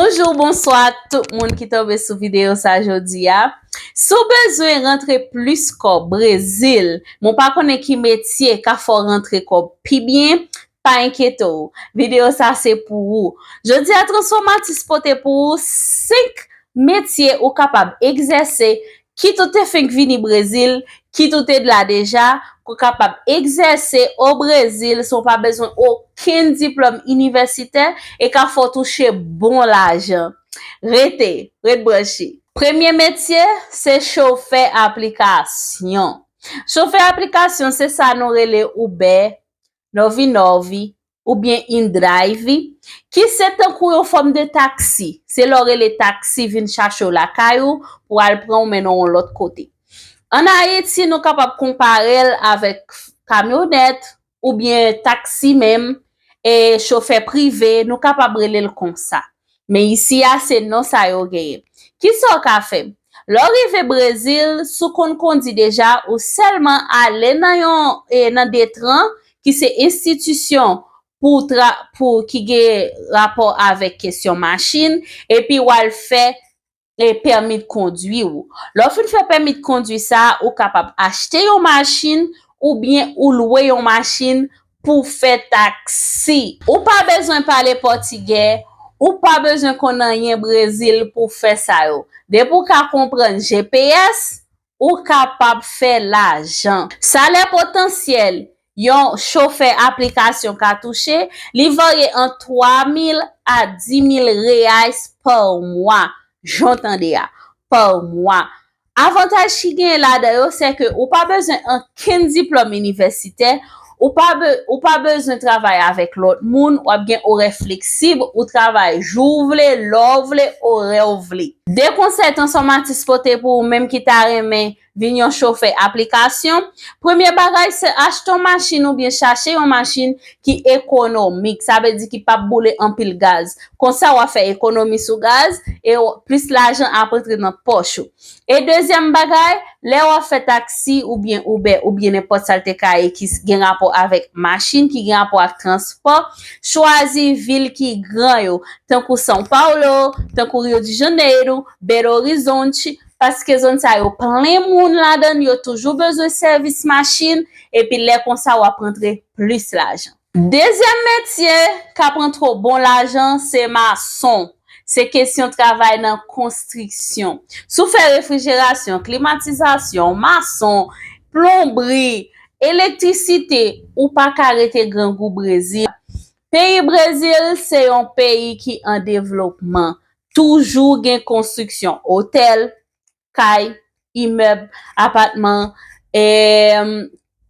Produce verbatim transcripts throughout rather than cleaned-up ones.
Bonjou, bonswa tout moun ki tonbe sou videyo sa jodi a. Si w bezwen rantre plis kòb Brezil, men w pa konnen ki metye ka fè w rantre kòb pi byen, pa enkyete w. Videyo sa se pou ou. Jodi a, Transfòmatis pote pou ou senk metye ou kapab egzèse, kit ou te fenk vini Brezil, kit ou te la deja, ou kapab egzèse o Brezil san w pa bezwen okenn diplòm inivèsitè e ka fè w touche bon lajan. Rete, ret branche. Premye metye, se chofè aplikasyon. Chofè aplikasyon, se sa nou rele Uber, Novi Novi, oubyen InDrive, ki se tankou yon fòm de taksi. Se lè w rele taksi vin chache w lakay ou pou al pran w mennen w yon lòt kote. Ann Ayiti, nou kapab konpare l avèk kamyonèt oubyen taksi menm, e chofè prive, nou kapab rele l konsa. Men isi a, se non sa yo genyen. Kisa w ka fè? Lè w rive Brezil, si w konn kondi deja, ou sèlman ale nan yon, e, nan Detran, ki se enstitisyon pou tra-, pou ki gen rapò avèk kesyon machin, epi w al fè, e, pèmi de kondwi w. Lè w fin fè pèmi de kondwi sa a, ou kapab achte yon machin oubyen ou lwe yon machin pou fè taksi. Ou pa bezwen pale pòtigè, ou pa bezwen konn anyen Brezil pou fè sa yo. Depi w ka konprann G P S, ou kapab fè lajan. Salè potansyèl yon chofè aplikasyon ka touche, li varye ant twa mil a dis mil reais pa mwa. Jan w tande a, pa mwa. Avantaj ki genyen ladan yo, se ke ou pa bezwen ankenn diplòm inivèsitè, ou pa be-, ou pa bezwen travay avèk lòt moun, w ap gen orè fleksib, ou travay jou w vle, lè w vle, orè w vle. De konsèy Transfòmatis pote pou ou menm ki ta renmen vin yon chofè aplikasyon. Premye bagay, se achte yon machin oubyen chache yon machin ki ekonomik, sa vle di ki p ap boule anpil gaz. Konsa, w ap fè ekonomi sou gaz e w-, plis lajan ap antre nan pòch ou. E dezyèm bagay, lè w ap fè taksi oubyen Uber oubyen nenpòt sa l te ka ye ki s-, gen rapò avèk machin, ki gen rapò ak transpò, chwazi vil ki gran yo, tankou São Paulo, tankou Rio de Janeiro, Belo Horizonte, paske zòn sa yo plen moun ladan l, yo toujou bezwen sèvis machin, epi lè konsa w ap rantre plis lajan. Dezyèm metye k ap rantre w bon lajan, se mason. Se kesyon travay nan konstriksyon. Si w fè refrijerasyon, klimatizasyon, mason, plonbri, elektrisite, ou pa ka rete grangou Brezil. Peyi Brezil se yon peyi ki an devlopman. Toujou gen konstriksyon otèl, kay, imèb, apatman, em,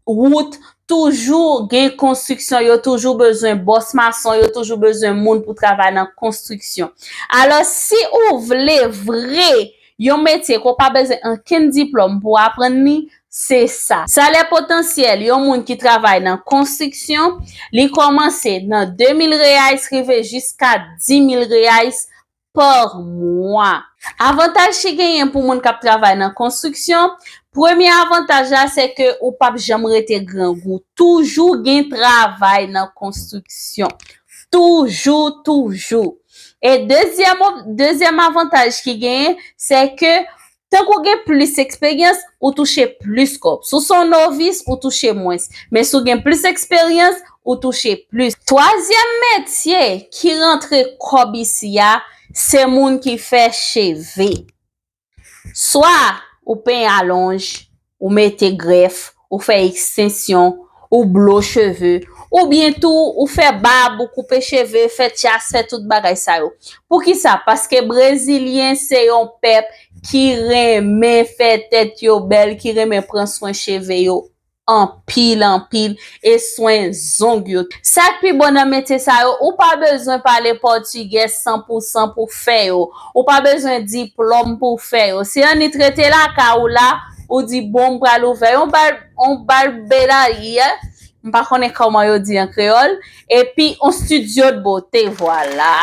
wout, toujou gen konstriksyon, yo toujou bezwen bòs mason, yo toujou bezwen moun pou travay nan konstriksyon. Alò, si ou vle vre yon metye ke w pa bezwen ankenn diplòm pou aprann li, se sa. Salè potansyèl yon moun ki travay nan konstriksyon, li kòmanse nan de mil reais rive jiska dis mil reais pa mwa. Avantaj ki genyen pou moun k ap travay nan konstriksyon, premye avantaj la, se ke ou p ap janm rete grangou. Toujou gen travay nan konstriksyon. Toujou, toujou. E dezyèm, dezyèm avantaj ki genyen, se ke tank ou gen plis eksperyans, ou touche plis kòb. Si w se yon novis, ou touche mwens. Men si w gen plis eksperyans, ou touche plis. Twazyèm metye ki rantre kòb isi a, se moun ki fè cheve. Swa ou penyen alonj, ou mete grèf, ou fè ekstensyon, ou blo cheve, oubyen tou ou fè bab, ou koupe cheve, fè tyas, fè tout bagay sa yo. Poukisa? Paske brezilyen se yon pèp ki renmen fè tèt yo bèl, ki renmen pran swen cheve yo anpil, anpil, e swen zong yo. Sa k pi bon nan metye sa yo, ou pa bezwen pale pòtigè san pou san pou fè yo. Ou pa bezwen diplòm pou fè yo. Se annik rete lakay ou la, ou di, "Bon, m pral ouvè yon bal, yon barberia." M pa konnen kòman yo di an kreyòl. Epi, yon studio de beauté, vwala.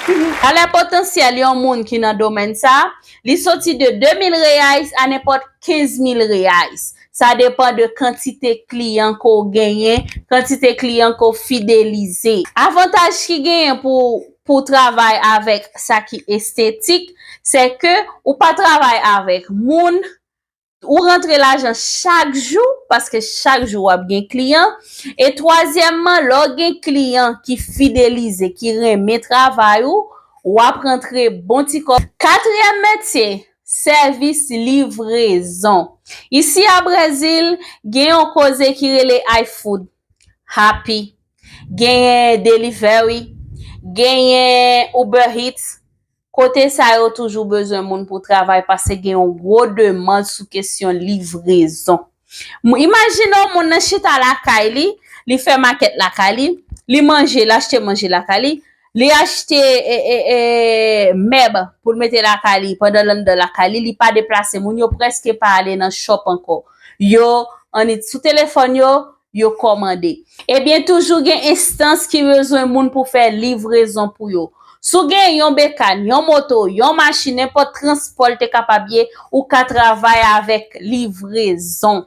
Salè potansyèl yon moun ki nan domèn sa, li soti de de mil reais a nenpòt kenz mil reais. Sa depann de kantite kliyan ke w genyen, kantite kliyan ke w fidelize. Avantaj ki genyen pou pou w travay avèk sa ki estetik, se ke ou pa travay avèk moun, ou rantre lajan chak jou, paske chak jou w ap gen kliyan. E twazyèmman, lè w gen kliyan ki fidelize, ki renmen travay ou, w ap rantre bon ti kòb. Katriyèm metye, sèvis livrezon. Isi a Brezil, gen yon koze ki rele iFood, Rappi, genyen Deliveroo, genyen Uber Eats. Kote sa yo toujou bezwen moun pou travay paske gen yon gwo demann sou kesyon livrezon. M-, imajine yon moun nan chita lakay li, li fè makèt lakay li, li manje, li achte manje lakay li, li achte, e, e, e, mèb pou l mete lakay li, pandan l anndan lakay li, li pa deplase. Moun yo prèske pa ale nan shop ankò. Yo annik sou telefòn yo, yo kòmande. Ebyen, toujou gen enstans ki bezwen moun pou fè livrezon pou yo. Si w gen yon bekàn, yon moto, yon machin, nenpòt transpò l te kapab ye, ou ka travay avèk livrezon.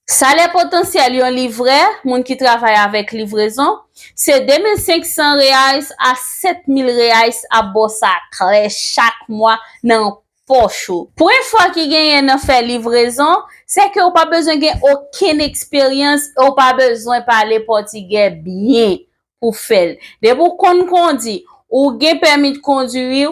Salè potansyèl yon livrè, moun ki travay avèk livrezon, se de mil senk san reais a sèt mil reais ap ba w sa klè chak mwa nan pòch ou. Pou enfò ki genyen nan fè livrezon, se ke ou pa bezwen gen okenn eksperyans e ou pa bezwen pale pòtigè byen pou fè l. Depi w konn kondi, ou gen pèmi kondwi,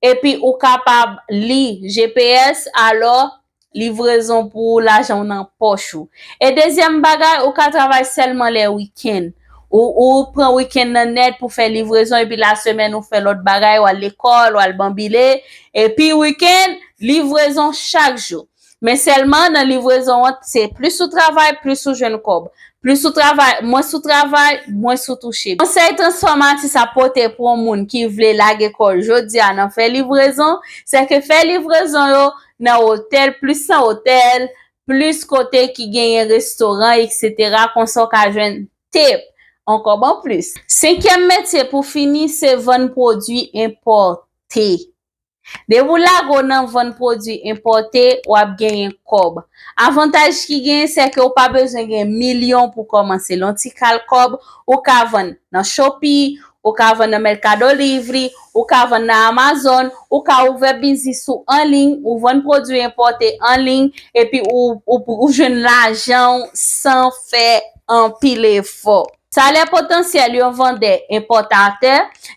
epi ou kapab li G P S, alò, livrezon pou ou, lajan w nan pòch ou. E dezyèm bagay, ou ka travay sèlman lè wikenn. Ou, ou pran wikenn nan nèt pou fè livrezon, epi lasemèn ou fè lòt bagay, w al lekòl, w al banbile, epi wikenn, livrezon chak jou. Men sèlman nan livrezon an, se plis ou travay, plis ou jwenn kòb. Plis ou travay, mwens ou travay, mwens ou touche. Konsèy Transformatis ap pote pou yon moun ki vle lage kò l jodi a nan fè livrezon, se ke fè livrezon yo nan otèl, plis nan otèl, plis kote ki genyen restoran, etsetera, konsa w ka jwenn tip, yon kòb anplis. Senkyèm metye pou fini, se vann pwodui enpòte. Depi w lage w nan vann pwodui enpòte, w ap genyen kòb. Avantaj ki genyen, se ke w pa bezwen gen milyon pou kòmanse. Yon ti kal kòb, ou ka vann nan Shopee, ou ka vann nan Mercado Livre, ou ka vann nan Amazon, ou ka ouvè biznis ou an liy, ou vann pwodui enpòte an liy, epi ou, ou, ou jwenn lajan w san fè anpil efò. Salè potansyèl yon vandè enpòtatè,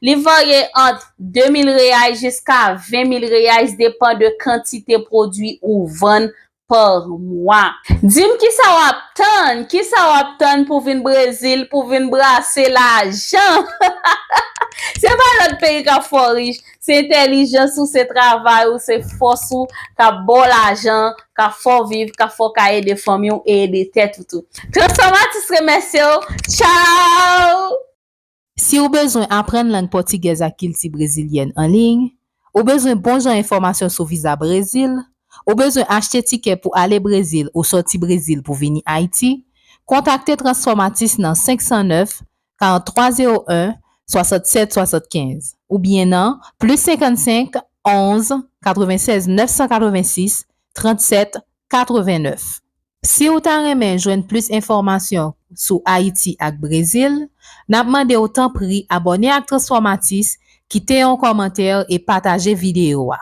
li varye ant de mil reais jiska ven mil reais, depan de kantite pwodui ou vann pa mwa. Di m kisa w ap tann, kisa w ap tann pou vin Brezil, pou vin brase lajan? Se pa lòt peyi k ap fè w rich, se entèlijans ou, se travay ou, se fòs ou k ap ba w lajan, k ap fè w viv, k ap fè w ka ede fanmi w e ede tèt ou tou. Transformatis remèsye w. Tchao! Si w bezwen aprann lang pòtigèz ak kilti brezilyèn an liy, ou bezwen bon jan enfòmasyon sou viza Brezil, ou bezwen achte tikè pou ale Brezil ou sòti Brezil pou vini Ayiti, kontakte Transformatis nan senk san nèf, karant twa zewo en, swasannsèt swasannkenz, oubyen nan plis senkannsenk, onz, katrevennsèz, nèf san katrevensis, trannsèt, katrevennnèf. Si w ta renmen jwenn plis enfòmasyon sou Ayiti ak Brezil, n ap mande w tanpri abòne ak Transformatis, kite yon kòmantè e pataje videyo a.